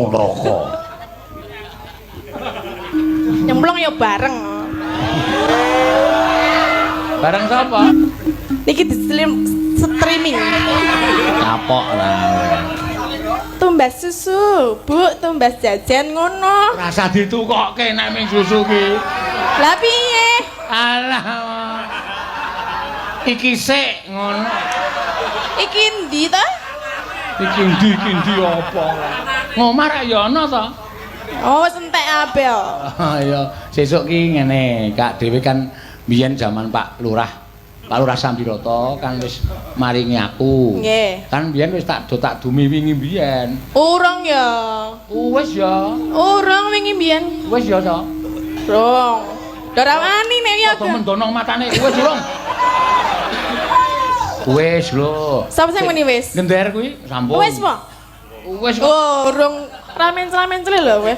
Neraka. Nyemplung ya bareng. Bareng sapa? Niki di streaming. Kapok lah. Tumbas susu, Bu, tumbas jajan ngono. Rasa ditukokke nek ming susu ki. Lah piye? Alah. Iki sik ngono. Iki endi ta? Iki ndi, iki ndi apa? Ngomah rak ya ana to? Oh, wis entek kabeh. Oh iya, sesuk ki ngene, Kak dhewe kan biyen jaman Pak Lurah. Pak Lurah Sambiroto kan wis maringi aku. Nggih. Kan biyen wis tak do tak dumi wingi biyen. Urung ya. Wis ya. Urung wingi biyen. Wis ya to. Urung. Ora wani nek ya. Padha mendono matane wis urung. Wis lho. Sapa sing muni wis? Gender kuwi sampun. Wis po? Wis kok. Oh, urung ramen-ramen lho kowe.